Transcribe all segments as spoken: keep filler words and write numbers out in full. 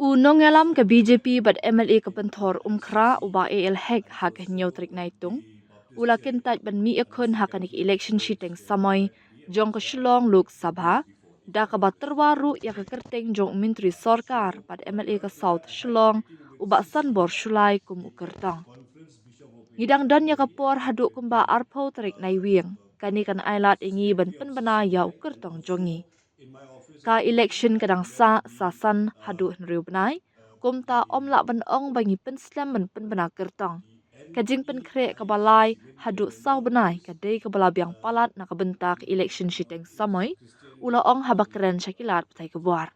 U nongïalam ka B J P bad M L A ka Pynthor Umkhra, u Bah A L Hek, ha ka hynñiew tarik Naitung u la kyntait ban mih ïakhun ha kane ka election shiteng samoi jong ka Shillong Lok Sabha, da kaba tyrwa ruh ïa ka kyrteng jong u Myntri Sorkar bad M L A ka South Shillong, u Bah Sanbor Shullai, kum u kyrtong. Ngi dang don ïa ka por haduh kumba arphew tarik Naiwieng, kane kan ailad ïa ngi ban pynbna ïa u kyrtong jong ngi. Ka election ka dang sah, sa san haduh hynriew bnai, kumta ym lah ban ong ba ngi pynslem ban pynbna kyrtong. Ka jingpynkhreh kaba lai haduh saw bnai ka dei kaba la biang palat na ka bynta ka election shiteng samoi, u la ong haba kren sha ki lad pathai khubor.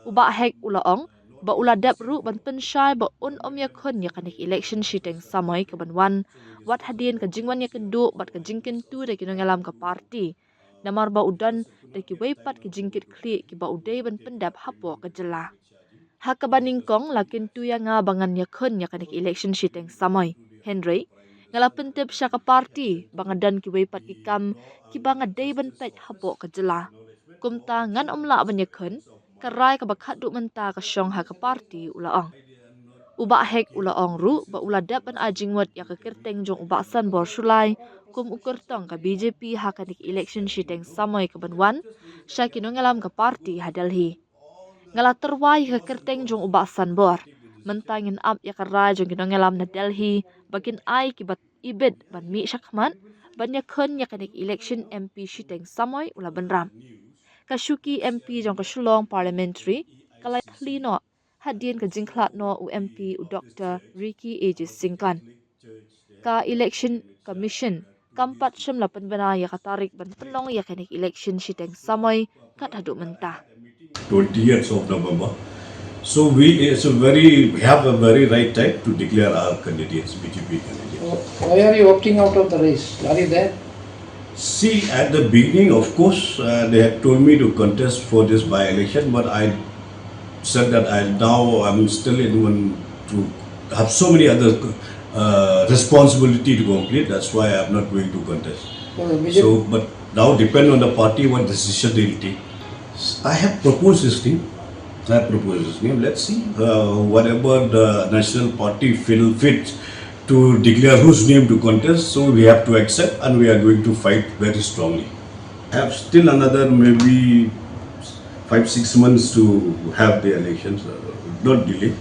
U Bah Hek u la ong ba u la dep ruh ban pynshai ba un ym ïakhun ïa kane ka election shiteng samoi kaban wan, wat hadien ka jingwan ïakynduh bad ka jingkyntu da ki nongïalam ka party, namar ba u don da kiwei pat ki jingkitkhlieh kiba u dei ban pyndep hapoh ka jylla. Ha kaba nyngkong la kyntu ïa nga ba ngan ïakhun ïa kane ka election shiteng samoi, hynrei nga la pyntip sha ka party ba nga don kiwei pat ki kam kiba nga dei ban peit hapoh ka jylla. Kumta ngan ym lah ban ïakhun, ka rai kaba khadduh mynta ka shong ha ka party, u la ong. U Bah Hek u la ong ruh ba u la dep ban ai jingmut ïa ka kyrteng jong u Bah Sanbor Shullai kum u kyrtong ka B J P ha kane ka election shiteng samoi kaban wan sha ki nongïalam ka party ha Delhi. Nga la tyrwa ïa ka kyrteng jong u Bah Sanbor. Mynta ngin ap ïa ka rai jong ki nongïalam na Delhi ba kin ai kiba ibit ban mih shakhmat ban ïakhun ïa kane ka election M P shiteng samoi, u la bynrap. Ka shuki M P jong ka Shillong Parliamentary ka la ïathli noh hadien ka jingkhlad noh u M P u Doctor Ricky A J Syngkon. Ka Election Commission kam pat shym la pynbna ïa ka tarik ban pynlong ïa kane ka election shiteng samoi kat haduh mynta. twentieth of November. So we it's a very we have a very right time to declare our candidates, B J P candidates. Why are you opting out of the race? Are you there? See, at the beginning, of course, uh, they had told me to contest for this by-election, but I said that I now I'm still in one to have so many other uh, responsibility to complete. That's why I'm not going to contest. No, no, B J P. So, but now depend on the party what decision they'll take. I have proposed his name. I have proposed his name. Let's see uh, whatever the national party feel fit to declare whose name to contest. So we have to accept, and we are going to fight very strongly. I have still another maybe five six months to have the elections, uh, not delay.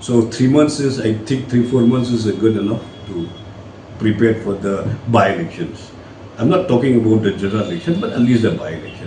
So three months is, I think, three four months is uh, good enough to prepare for the by-elections. I'm not talking about the general election, but at least the by-election.